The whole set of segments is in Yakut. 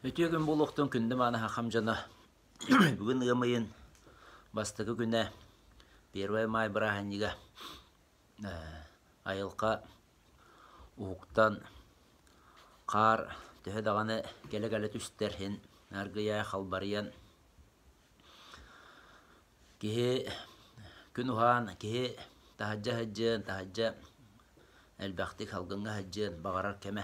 Үтүө күн буолуохтун күндү мааны хахам дьоно. Бүгүн ыам ыйын бастакы күнэ, Первое май бырааһынньыга айылҕа уһуктан хаар төһө даҕаны кэлэ-кэлэ түстэр иһин аргыйа халбарыйан Киһи күн уһаан, киһи таһырдьа сылдьыан, таһырдьа элбэхтик салгыҥҥа сылдьыан баҕарар кэмэ.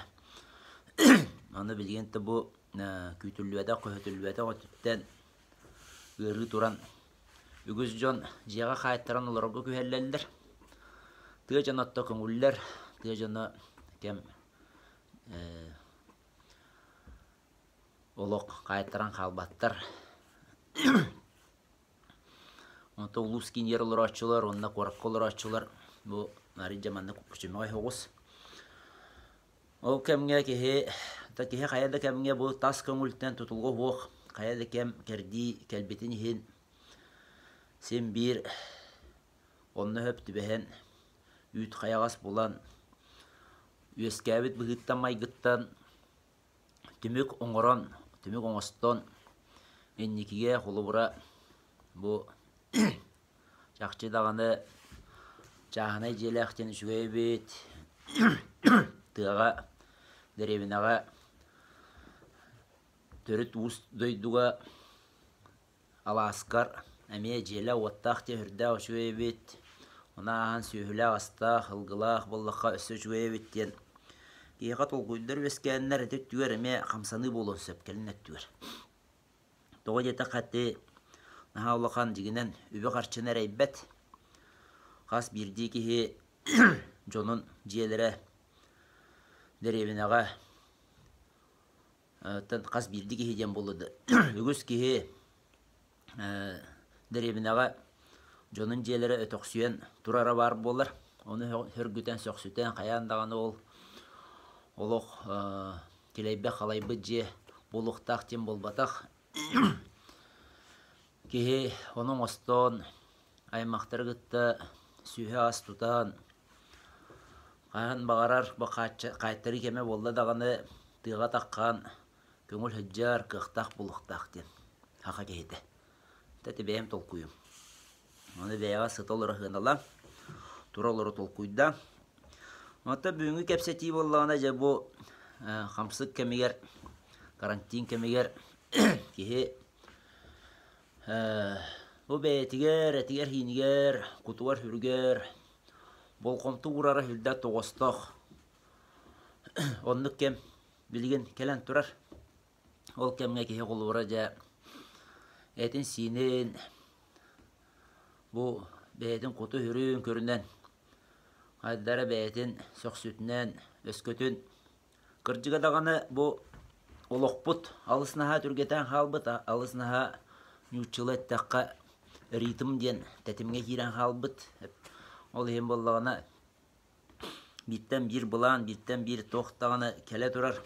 Аны билигин да бу күүтүллүбэтэх, көһүтүллүбэтэх өттүттэн ыарыы туран үгүс дьон дьиэҕэ хаайтаран олорорго күһэллэллэр. Тыа дьоно отто көҥүллэр, тыа дьоно кэм олох хаайтаран хаалбаттар. Онтон улуус киинигэр олорооччулар уонна куоракка олорооччулар бу арыйдьа маннык күчүмэҕэй соҕус. Ол кэмҥэ киһи да киһи хайа да кэмҥэ бу тас көҥүлтэн тутулуга суох хайа да кэм кэрдии кэлбитин иһин син биир онно сөп түбэһэн үүт хайаҕас булан үөскээбит быһыыттан-майгыттан түмүк оҥорон, түмүк оҥостон инникигэ холобура бу чахчы даҕаны чааһынай дьиэлээх диэн үчүгэй эбит, тыаҕа, дэриэбинэҕэ төрүт уус дойдуга Алааскар эмиэ дьиэлээх-уоттаах диэн сүрдээх үчүгэй эбит, ону ааһан сүөһүлээх-астаах, ылгылаах буоллахха өссө үчүгэй эбит диэн киһиэхэ толкуйдар үөскээннэр ити өттүгэр эмиэ хамсаныы буолуон сөп кэлин өттүгэр. Тоҕо диэтэххэ ити наһаа улахан дьиҥинэн үбү-харчыны эрэйбэт. Хас биирдии киһи дьонун дьиэлэрэ дэриэбинэҕэ хас биирдии киһи диэн буолла да үгүс киһи дэриэбинэҕэ дьонун дьиэлэрэ өтөхсүйэн турара баар буолар. Ону сөргүтэн, сөхсүтэн хайаан даҕаны ол олох килэйбэх-халайбыт дьиэ буолуохтаах диэн буолбатах. Киһи ону оҥостон, аймахтары кытта сүһэ-ас тутан, хаһан баҕарар бу хаайтарыы кэмэ буолла даҕаны тыаҕа таххан көҥүл сылдьар кыахтаах буолуохтаах диэн саха киһитэ. Ити бэйэм толкуйум. Ону бэйэҕэ сыта олоро сыаналаан, тура олоро толкуйдаан. Оттон бүгүҥҥү кэпсэтии буоллаҕына дьэ бу хамсык кэмигэр, карантин кэмигэр киһи Бу бэйэтигэр, этигэр-сиинигэр, кутугар-сүрүгэр болҕомто уурара сүрдээх тоҕоостоох. Оннук кэм билигин кэлэн турар. Ол кэмҥэ киһи холобура дьэ этин-сиинин бу бэйэтин куту-сүрүн көрүнэн, хайдара бэйэтин сөхсүтүнэн, өскөтүн Кырдьыга даҕаны бу олохпут алыс наһаа түргэтээн хаалбыт, алыс наһаа нууччалыы эттэххэ ритм диэн тэтимҥэ киирэн хаалбыт. Ол иһин буоллаҕына бииртэн биир былаан, бииртэн биир туох даҕаны кэлэ турар.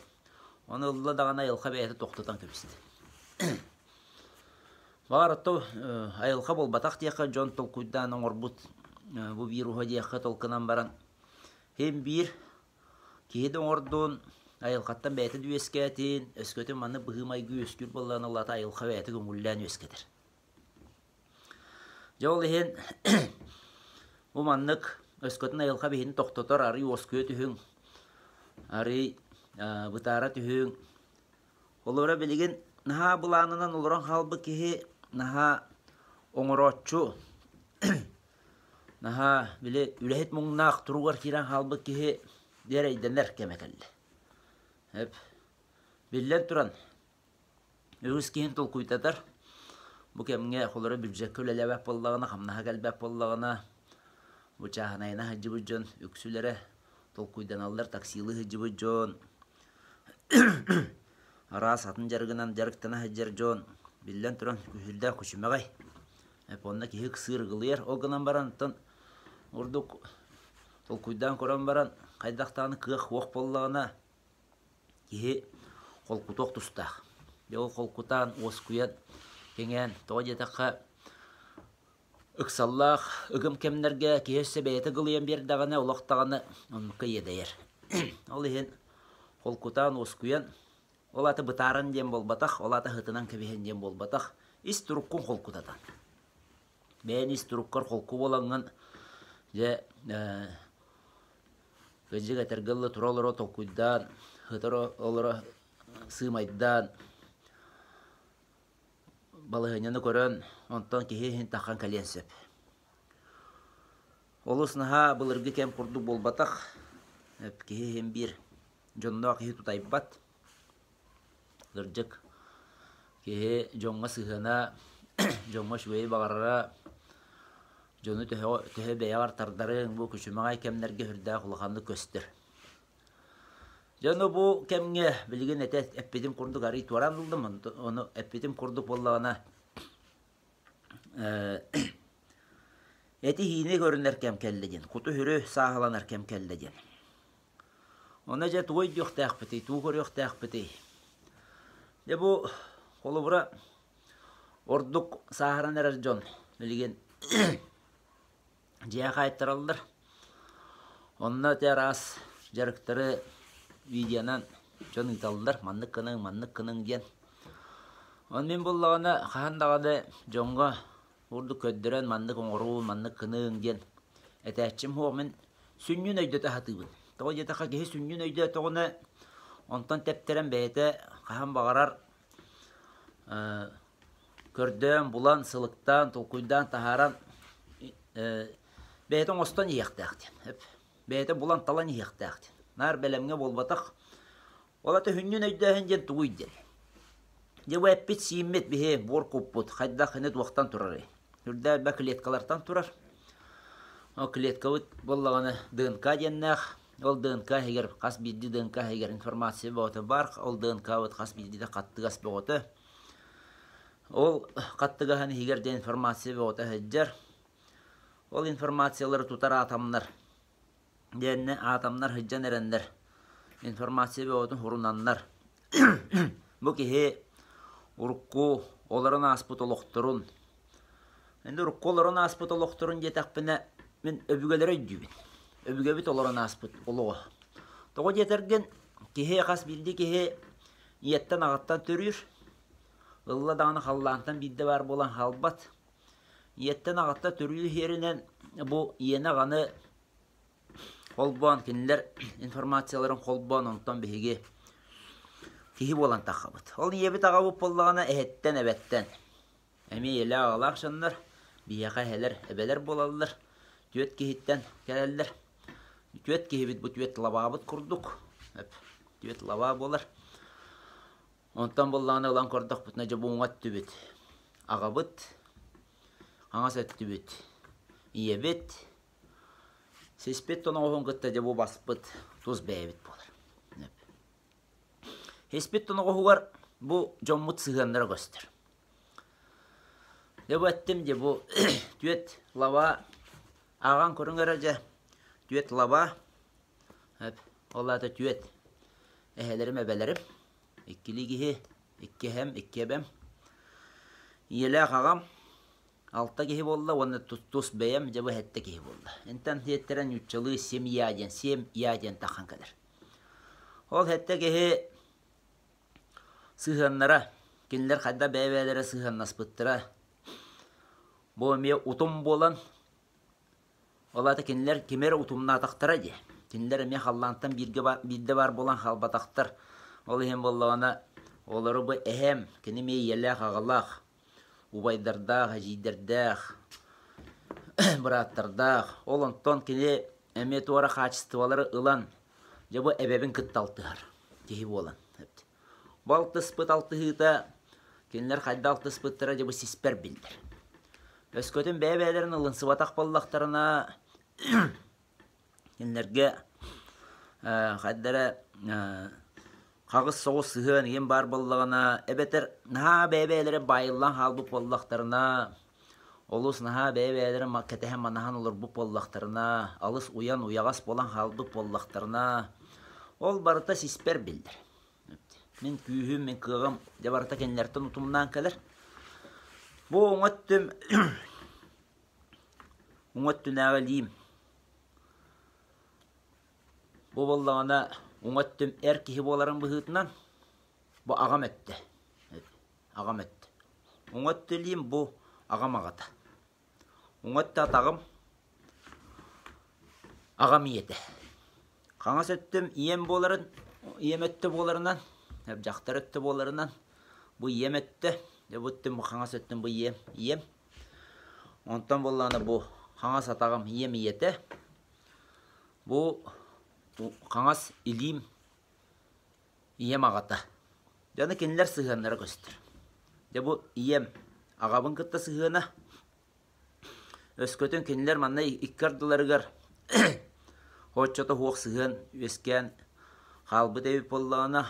Ону ылла даҕаны айылҕа бэйэтэ тохтотон кэбистэ. Баҕар оттон айылҕа буолбатах диэххэ дьон толкуйдаан оҥорбут бу вируһа диэххэ толкунан баран син биир Киһи да оҥордун, айылҕаттан бэйэтэ да үөскээтин, өскөтүн маннык быһыы-майгы үөскүүр буоллаҕына, ол аата айылҕа бэйэтэ көҥүллээн үөскэтэр. Дьэ ол иһин бу маннык өскөтүн айылҕа биһини тохтотор, арый уоскуйа түһүҥ, арый бытаара түһүҥ. Олоро билигин наһаа былаанынан олорон хаалбыт киһи наһаа оҥорооччу Наһаа, били, үлэһит муҥнаах туругар киирэн хаалбыт киһи эрэйдэнэр кэмэ кэллэ. Эп, биллэн туран, үгүс киһини толкуйдатар. Бу кэмҥэ холоро бюджекка үлэлээбэт буоллаҕына, хамнаһа кэлбэт буоллаҕына, бу чааһынайына сылдьыбыт дьон үксүлэрэ толкуйданаллар, таксилыы сылдьыбыт дьон, араас атын дьарыгынан дьарыктана сылдьар дьон, биллэн туран, күһүрдээх күчүмэҕэй. Онно киһи ыксыыр ыгылыйар. Ол гынан баран, оттон ордук толкуйдаан көрөн баран, хайдах даҕаны кыах суох буоллаҕына, киһи холкутуох тустаах. Дьэ ол холкутаан, уоскуйан, кэҥээн, тоҕо диэтэххэ, ыксаллаах ыгым кэмнэргэ киһи өссө бэйэтэ ыгылыйан биэрдэҕинэ, олох даҕаны оннукка иэдэйэр. Ол иһин холкутаан, уоскуйан, Ол аата бытааран диэн буолбатах, ол аата сытынан кэбиһэн диэн буолбатах. Ис туруккун холкутатан. Бэйэн ис туруккар холку буолаҥҥын, дьэ, кырдьык этэргэ дылы тура олоро толкуйдаан, сытар олоро сыымайдаан, балаһыанньаны көрөн, онтон киһи иһин таххан кэлиэн сөп. Олус наһаа былыргы кэм курдук буолбатах. Киһи иһин биир дьонноох киһи тутайбат. Кырдьык, киһи дьоҥҥо сыһыана, дьоҥҥо үчүгэйи баҕарара, дьону төһө, төһө бэйэҕэр тардарыҥ бу күчүмэҕэй кэмнэргэ сүрдээх улаханнык көстөр. Дьону бу кэмҥэ билигин этэ эппитим курдук арый туораан ыллым, ону эппитим курдук буоллаҕына эти-иини көрүнэр кэм кэллэ диэн, куту-сүрү сааһыланар кэм кэллэ диэн. Онно дьэ тугу өйдүөхтээхпитий, тугу көрүөхтээхпитий? Дьэ бу холобура ордук сааһыран эрэр дьон билигин дьиэ хаайтараллар. Онно ити араас дьарыктары видеонан дьон ыыталлар, маннык гыныҥ, маннык гыныҥ диэн. Ону мин буллаҕына хаһан даҕаны дьоҥҥо курдук көрдөрөн маннык оҥоруу, маннык гыныҥ диэн этээччим суох. Мин сүнньүн өйдөтө сатыыбын. Тоҕо диэтэххэ киһи сүнньүн өйдөөтөҕүнэ, онтон тэптэрэн бэйэтэ хаһан баҕарар көрдөөн, булан, сылыктаан, толкуйдаан таһааран бэйэтэ оҥостон иһиэхтээх диэн. Бэйэтэ булан-талан иһиэхтээх диэн. Наар бэлэмҥэ буолбатах. Ол ата сүнньүн өйдөөһүн диэн тугуй диэн. Дьэ бу эппит-сииммит биһи буор куппут хайдах ини туохтан турарый? Үрдэ элбэх клеткалартан турар. Ол клеткабыт буоллаҕына ДНК диэннээх. Ол ДНК иһигэр хас биирдии ДНК иһигэр информация бөҕөтө баар. Ол ДНК-быт хас биирдиитэ хаттыгас бөҕөтө. Ол хаттыгаһын иһигэр диэн информация бөҕөтө сылдьар. Ол информациялары тутар атомнар диэннэ атомнар сылдьан эрэннэр информация бөҕөтүн сурунаннар бу киһи урукку олорон ааспыт олохторун Енді урукку олорон ааспыт олохторун диэтэхпинэ мин өбүгэлэри өйдүүбүн. Өбүгэбит олорон ааспыт олоҕо. Тоҕо диэтэргин киһи хас биирдии киһи ийэттэн-аҕаттан төрүүр. Ылла даҕаны халлаантан биирдэ баар буолан хаалбат. Ийэттэн-аҕаттан төрүү иһэринэн бу ийэни-аҕаны холбоон кинилэр информацияларын холбоон онтон биһиги киһи буолан таххабыт. Ол ийэбит аҕабыт буоллаҕына эһэттэн эбэттэн эмиэ ийэлээх аҕалаах дьоннор биһиэхэ эһэлэр эбэлэр буолаллар. Түөрт киһиттэн кэлэллэр. Түөрт киһибит бу түөрт лабаабыт курдук. Түөрт лабаа буолар. Онтон буоллаҕына ылан көрдөхпүтүнэ дьэ бу уҥа өттүбүт аҕабыт, хаҥас өттүбүт ийэбит, сиспит тоноҕоһун кытта дьэ бу баспыт тус бэйэбит буолар. Сиспит тоноҕоһугар бу дьоммут сыһыаннара көстөр. Дьэ бу эттим дьэ бу түөрт лава ааҕан көрүҥ эрэ дьэ түөрт лава ол аата түөрт эһэлэрим эбэлэрим иккилии киһи икки эһэм икки эбэм ийэлээх аҕам алта киһи буолла уонна тус бэйэм дьэ бу сэттэ киһи буолла интэн сиэттэрэн нууччалыы семья диэн семья диэн таххан кэлэр ол сэттэ киһи сыһыаннара кинилэр хайдах бэйэ-бэйэлэрэ сыһыаннаспыттара бу эмиэ утум буолан Ол аата кинилэр кими эрэ утумнаатахтара дии. Кинилэр эмиэ халлаантан бииргэ баар, биирдэ баар буолан хаалбатахтар. Ол иһин буоллаҕына, олору бу эһэм, кини эмиэ ийэлээх-аҕалаах, убайдардаах, эдьиийдэрдээх, бырааттардаах. Ол онтон кини эмиэ туора хаачыстыбалары ылан, дьэ бу эбэбин кытта алтыһар киһи буолан. Бу алтыспыт алтыһыыта кинилэр хайдах алтыспыттара дьэ бу сиспэр биллэр. Өскөтүн бэйэ-бэйэлэрин ылынсыбатах буоллахтарына кинилэргэ хайда эрэ хаҕыс соҕус сыһыан игин баар буоллаҕына эбэтэр наһаа бэйэ-бэйэлэрэ баайыллан хаалбыт буоллахтарына олус наһаа бэйэ-бэйэлэрин кэтэһэн манаһан олорбут буоллахтарына алыс уйан уйаҕас буолан хаалбыт буоллахтарына ол барыта сиспэр биллэр. Мин күүһүм, мин кыаҕым дьэ барыта кинилэртэн утумнаан кэлэр. Бу уҥа өттүм уҥа өттүнээҕи илиим. Бу буоллаҕына уҥа өттүм эр киһи буоларын быһыытынан, Бу аҕам өттө. Аҕам өттө. Уҥа өттүлүүм бу аҕам аҕата. Уҥа өттө атаҕым аҕам ийэтэ. Хаҥас өттүм ийэм буоларын, ийэм өттө буоларынан, дьахтар өттө буоларынан, бу ийэм өттө, дьэ бу өттүм бу хаҥас өттүм бу ийэм, ийэм. Онтон буоллаҕына бу хаҥас атаҕым ийэм ийэтэ. Бу хаҥас илиим ийэм аҕата. Дьэ аны кинилэр сыһыаннара көстөр. Дьэ бу ийэм аҕабын кытта сыһыана. Өскөтүн кинилэр манна икки ардыларыгар оччото суох сыһыан үөскээн хаалбыт эбит буоллаҕына,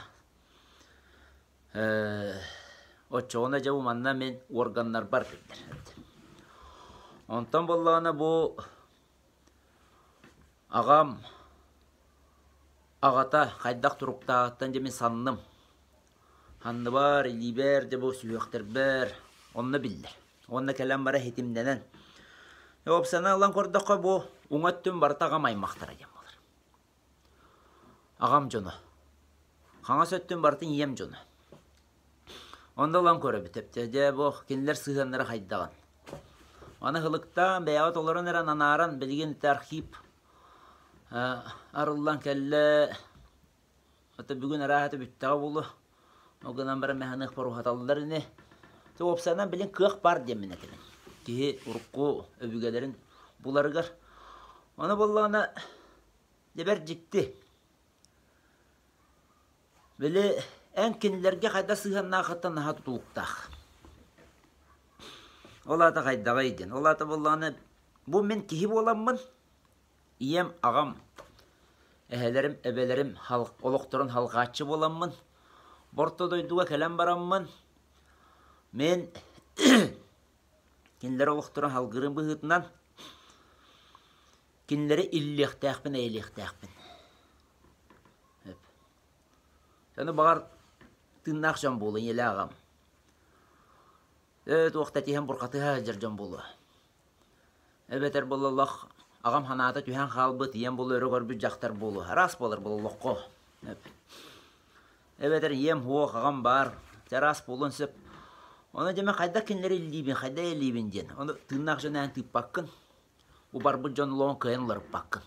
оччоҕуна дьэ бу манна мин уорганнарбар биллэр. Онтон буоллаҕына бу аҕам аҕата хайдах туруктааҕыттан дьэ мин санным. Санныбар, илиибэр, дьэ бу сүһүөхтэрбэр онно биллэр. Уонна кэлэн бара ситимнэнэн. Уопсайынан ылан көрдөххө бу уҥа өттүм барыта аҕам аймахтара диэн буолар. Аҕам дьоно. Хаҥас өттүм барытын ийэм дьоно. Онно ылан көрөбүт дьэ бу кинилэр сыһыаннара хайдаҕын. Аны һылыктаан бэйэҕит олорон эрэн анааран билигин ити архив арыллан кэллэ. Ото бүгүн арааһата бүттэҕэ буолуо. Ол гынан баран мэһаныахпар уһаталлар ини. Уопсайынан билин кыах баар диэммин этэбин. Киһи урукку өбүгэлэрин буларыгар. Ону буоллаҕына дьэ бэрт дьикти. Били эн кинилэргэ хайдах сыһыаннаахыттан наһаа тутулуктаах. Ол аата хайдаҕый диэн. Ол аата буоллаҕына бу мин киһи буоламмын ийэм, аҕам, эһэлэрим, эбэлэрим олохторун халҕааччы буоламмын, орто дойдуга кэлэн бараммын, мин кинилэр олохторун халгырын быһыытынан кинилэри иллиэхтээхпин, эйэлиэхтээхпин. Ону баҕар тыыннаах дьон буолуо, ийэлээх аҕам. Ээ, туох да этиһэн бурҕатыһа сылдьар дьон буолуо. Эбэтэр буоллаллах аҕам санаата түһэн хаалбыт, ийэм буолуо өрө көрбүт дьахтар буолуо. Араас буолар буоллоххо. Эбэтэр ийэм суох, аҕам баар, араас буолуон сөп. Ону дьэ мин хайдах кинилэри иллиибин, хайдах илиибин диэн. Ону тыыннаах дьон ээн тыыппаккын, убарбыт дьон олоҕун кыайан уларыппаккын.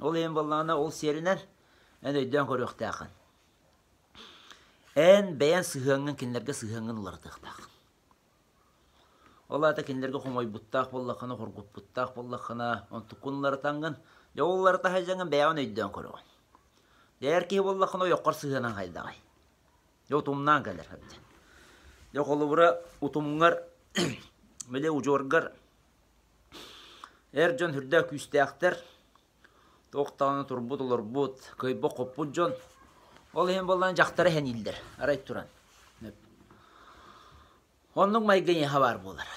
Ол иһин буоллаҕына ол сиэринэн эн өйдөөн көрүөхтээххин. Эн бэйэн сыһыаҥҥын кинилэргэ сыһыаҥҥын уларытыахтааххын. Ол аата кинилэргэ хомойбуттаах буоллаххына, хоргуппуттаах буоллаххына, онтуккун уларытаҥҥын, дьэ ол уларыта сылдьаҥҥын бэйэҕин өйдөөн көрөҕүн. Дьэ эр киһи буоллаххына ойоххор сыһыанан хайдаҕай? Дьэ утумнаан кэлэр эбит. Дьэ холобура утумҥар били удьуоргар эр дьон үрдээх күүстээхтэр, туох даҕаны турбут олорбут, кыайбат-хоппут дьон. Ол иһин буоллаҕына дьахтары сэнииллэр, арай туран. Оннук майгы эйиэхэ баар буолар.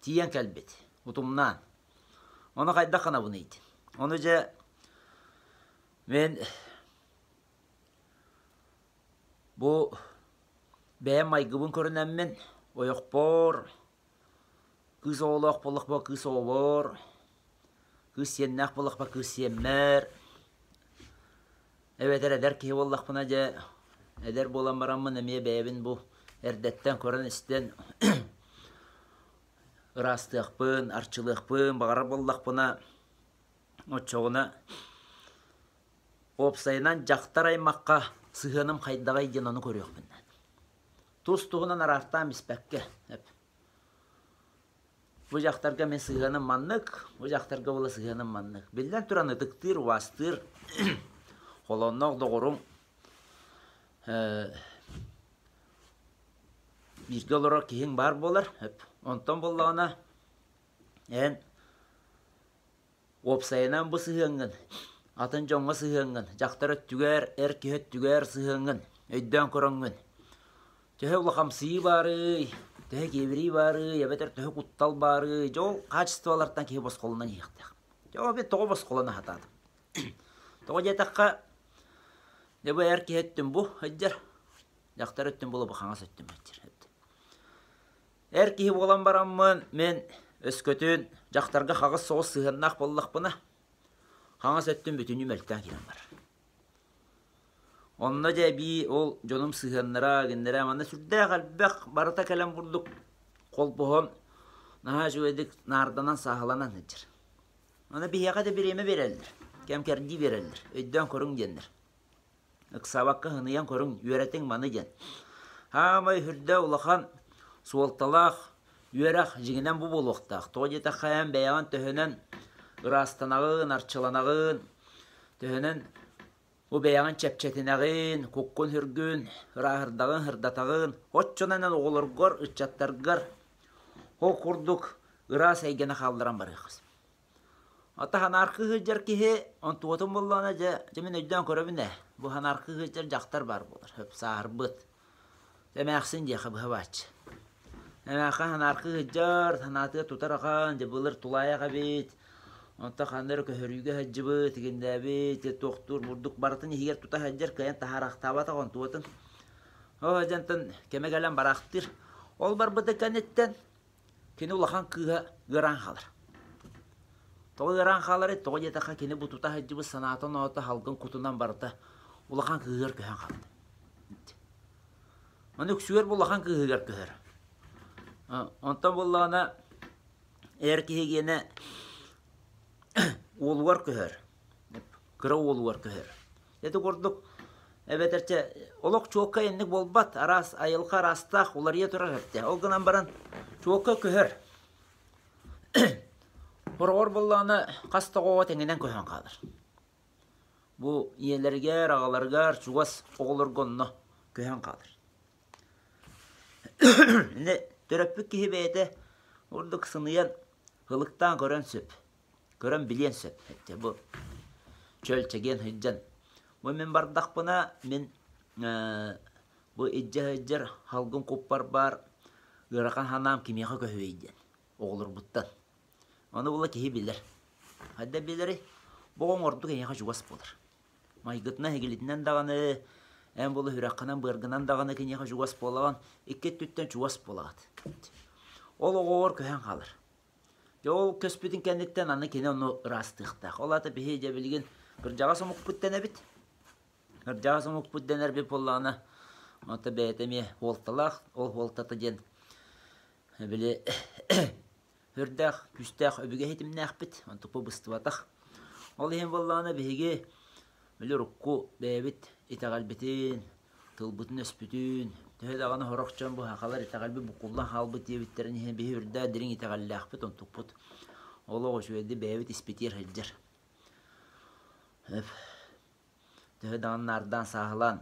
Тиийэн кэлбит, утумнаан. Ону хайдах гынабыный диэн. Ону дьэ мин бу бэйэм майгыбын көрүнэммин ойохпор кыыс оҕолоох буоллахпына кыыс оҕобор, кыыс сиэннээх буоллахпына кыыс сиэммэр, эбэтэр эдэр киһи буоллахпына дьэ эдэр буолан бараммын эмиэ бэйэбин бу эрдэттэн көрөн-истэн ыраастыахпын, арчылыахпын баҕарар буоллахпына оччоҕуна уопсайынан дьахтар аймахха сыһыаным хайдаҕый диэн ону көрүөхпүн наада. Тус-туһунан араартаан испэккэ. Бу дьахтарга мин сыһыаным маннык, бу дьахтарга буола сыһыаным маннык. Биллэн туран ытыктыыр, убаастыыр, холоонноох доҕорум бииргэ олорор киһиҥ баар буолар. Онтон буоллаҕына эн Уопсайынан бу сыһыаҥҥын, атын дьоҥҥо сыһыаҥҥын, дьахтар өттүгэр, эр киһи өттүгэр сыһыаҥҥын өйдөөн көрөҥҥүн, төһө улахамсыйыы баарый, төһө киэбирии баарый, эбэтэр төһө куттал баарый, дьэ ол хаачыстыбалартан киһи босхолонон иһиэхтээх. Дьэ ол мин тоҕо босхолоно сатаатым? Тоҕо диэтэххэ, дьэ бу эр киһи өттүн бу сылдьар, дьахтар өттүн була бу хаҥас өттүн сылдьар. Эр киһи буолан бараммын, мин өскөтүн дьахтарга хаҕыс соҕус сыһыаннаах буоллахпына, хаҥас өттүн бүтүннүү мөлтөөн киирэн барар. Онно дьэ эбии ол дьонум сыһыаннара, гиннэрэ манна сүрдээх элбэх барыта кэлэн курдук холбоһон наһаа үчүгэйдик наарданан сааһыланан сылдьар. Аны биһиэхэ да бириэмэ биэрэллэр, кэм кэрдии биэрэллэр, өйдөөн көрүҥ диэннэр. Ыксаабакка һыныйан көрүҥ, үөрэтиҥ маны диэн. Хаамай үрдэ улахан суолталаах үөрэх дьиҥинэн бу буолуохтаах. Тоҕо диэтэххэ эн бэйэҕин төһөнөн ыраастанаҕын, арчыланаҕын, төһөнөн бу бэйэҕин чэпчэтинэҕин, куккун-сүргүн ырааһырдаҕын, сырдатаҕын, оччонон эн оҕолоргор, ыччаттаргар ол курдук ыраас эйгэни хаалларан барыаххын. Ата ханааркы сылдьар киһи онтуотун буоллаҕына дьэ, дьэ мин өйдөөн көрөбүн ээ, бу ханааркы сылдьар дьахтар баар буолар, хөп сааһырбыт. Эмээхсин диэхэ быһа бааччы. Эмээххэ ханааркы сылдьар, санаатыгар тутар ахан, дьэ былыр тулаайах эбит, онтон ханна эрэ көһөрүүгэ сылдьыбыт, тигиннээбит, туохтуур бурдук барытын иһигэр тута сылдьар, кыайан таһаарахтаабатах онтуотун. Ол дьонтон кэмэ кэлэн бараахтыыр. Ол барбыта кэнниттэн Кини улахан кыыһа ыараан хаалар. Тоҕо ыараан хааларый? Тоҕо диэтэххэ кини бу тута сылдьыбыт санаата-оноото салгын кутунан барыта улахан кыыһыгар көһөн хаалла. Аны үксүгэр бу улахан кыыһыгар көһөр. Онтон буоллаҕына эр киһи гиэнэ уолугар көһөр. Кыра уолугар көһөр. Ити курдук эбэтэр чэ олох чуолкай инник буолбат, араас айылҕа араастаах уларыйа турар эбитэ. Ол гынан баран чуолкай көһөр. Хороҕор буоллаҕына хас да оҕоҕо тэҥинэн көһөн хаалар. Бу ийэлэригэр, аҕаларыгар, чугас оҕолорго онно көһөн хаалар. Ини төрөппүт киһи бэйэтэ ордук сыныйан, ылыктаан көрөн сөп. Көрөн билиэн сөп. Бу чөл чэгиэн сылдьан. Бу мин бардахпына, мин бу илдьэ сылдьар халгын куппар баар ыарахан санаам кимиэхэ көһүөй диэн оҕолорбуттан. Ону була киһи билэр. Хайда билэрий? Бу оҕоҥ ордук эйиэхэ чугас буолар. Майгытынан, эһигилитинэн даҕаны, эн була сүрэххинэн, быаргынан даҕаны киниэхэ чугас буолаҕын, икки өттүттэн чугас буолаҕыт. Ол оҕоҕор көһөн хаалар. Дьэ ол көспүтүн кэнниттэн аны кини ону ыраастыахтаах. Ол аата биһи дьэ билигин кырдьаҕас омукпут дэнэбит. Кырдьаҕас омукпут дэнэрбит буоллаҕына, онто бэйэтэ эмиэ суолталаах. Ол суолтата диэн били үрдээх, күүстээх өбүгэ ситимнээхпит, онтукпут быстыбатах. Ол иһин буоллаҕына биһиги били урукку бэйэбит итэҕэлбитин, тылбытын-өспүтүн, төһө даҕаны сорох дьон бу сахалар итэҕэлбит буккуллан хаалбыт диэбиттэрин иһин биһи үрдээх дириҥ итэҕэллээхпит, онтукпут олох үчүгэйдик бэйэбит испитигэр сылдьар. Төһө даҕаны наардаан сааһылаан,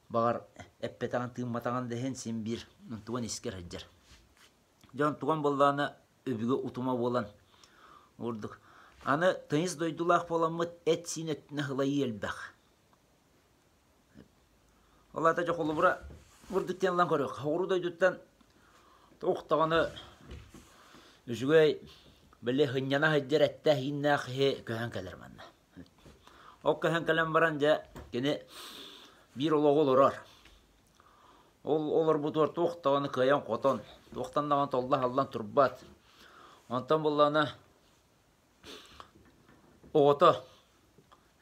баҕар эппэтэҕин тыымматаҕын да иһин син биир онтугун искэр сылдьар. Дьэ онтугун буоллаҕына өбүгэ утума буолан ордук. Аны тыйыс дойдулаах буоламмыт эт-сиин өттүнэ сылайыы элбэх. Ол аата дьэ холобура бурдук диэн ылан көрүөх. Соҕуруу дойдуттан туох даҕаны үчүгэй били сынньана сылдьар эттээх-ииннээх киһи көһөн кэлэр манна. Ол көһөн кэлэн баран дьэ кини биир олоҕу олорор. Ол олорбутугар туох даҕаны кыайан-хотон, туохтан даҕаны толло-саллан турбат. Онтон буоллаҕына Оҕото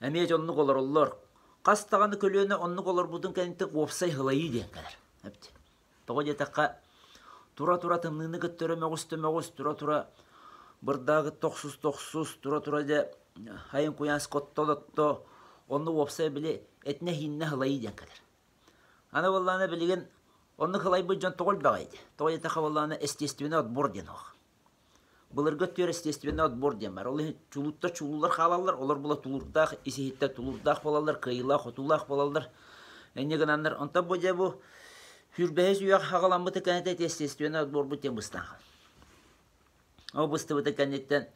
эмиэ дьоннук олороллор. Хас даҕаны көлүөнэ оннук олорбутун кэнниттэн уопсай сылайыы диэн кэлэр. Тоҕо диэтэххэ, тура-тура тымныыны кытта өрө мөҕүс-төмөҕүс, тура-тура бырдаагы тохсус-тохсус, тура-тура дьэ айын куйаас котто-лотто, онно уопсай били этинэ-иһииннэ сылайыы диэн кэлэр. Аны буоллаҕына билигин оннук сылайбыт дьон тоҕо элбэҕий диэ. Тоҕо диэтэххэ буоллаҕына естественный отбор диэн суох. Былыргы өттүгэр естественный отбор диэн баар. Ол иһин чулууттар чулуулар хаалаллар, олор була тулуурдаах, ис-иһиттэн тулуурдаах буолаллар, кыайыылаах-хотуулаах буолаллар. Инньэ гынаннар, онтон бу дьэ бу сүүрбэһис үйэҕэ хаҕаламмыты кэннитэ естественный отборбут диэн быстан хаалар. Ол быстыбыты кэнниттэн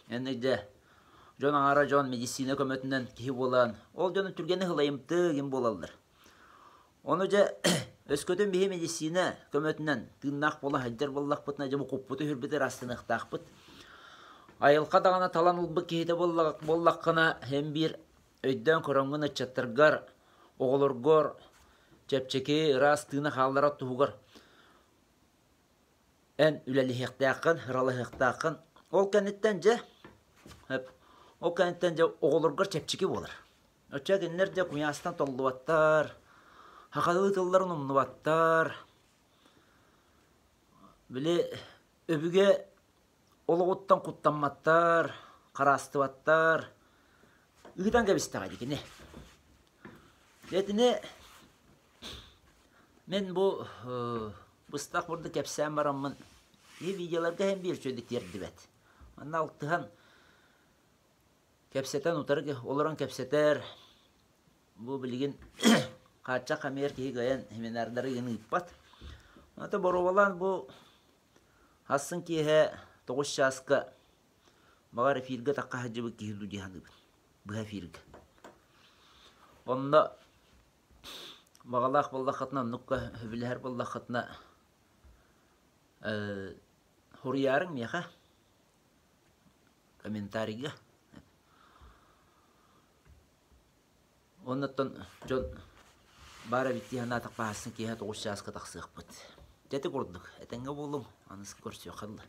эн дьэ дьон аҥаара дьон медицина көмөтүнэн киһи буолан, ол дьону түргэнник ылайымтык им буолаллар. Ону дьэ, өскөтүн биһи медицина көмөтүнэн тыыннаах буола сылдьар буоллахпытына, дьэ бу куппуту-сүрбүтү ыраастаныахтаахпыт. Айылҕа даҕаны талан ылбыт киһитэ буоллаххына, һин биир өйдөөн көрөҥҥүн ыччаттаргар, оҕолоргор чэпчэки, ыраас тыына хаалларар туһугар эн үлэлэһиэхтээххин, ыралаһыахтааххын. Ол кэнниттэн дьэ, ол кэнниттэн дьэ оҕолоргор чэпчэки буолар. Оччо кинилэр дьэ куйаастан толлубаттар, сахалыы тылларын умнубаттар. Били өбүгэ олоҕуттан куттамматтар, хараастыбаттар. Ыытан кэбистэҕэ дии кини. Итини мин бу быстах бурдук кэпсээн бараммын и видеоларга иһин биир үчүгэйдик тиэрдибэт. Манна алтыһан кэпсэтэн утары олорон кэпсэтэр бу билигин хааччах хамыйар киһи кыайан семинардары ыгын ыыппат. Ата боруобалаан бу Сарсын киэһэ 9 чааска баҕар эфиргэ тахха сылдьыбыт киһи дуу дии саныыбын. Быһа эфиргэ. Онно баҕалаах буоллаххытына оннукка сөбүлэһэр буоллаххытына суруйаарыҥ миэхэ комментарийга. Оннуттан дьон баар эбит дии санаатахпа сарсын киэһэ 9 чааска тахсыахпыт. Дьэ ити курдук, этэҥҥэ буолуҥ, аныгыс көрсүөххэ дылы.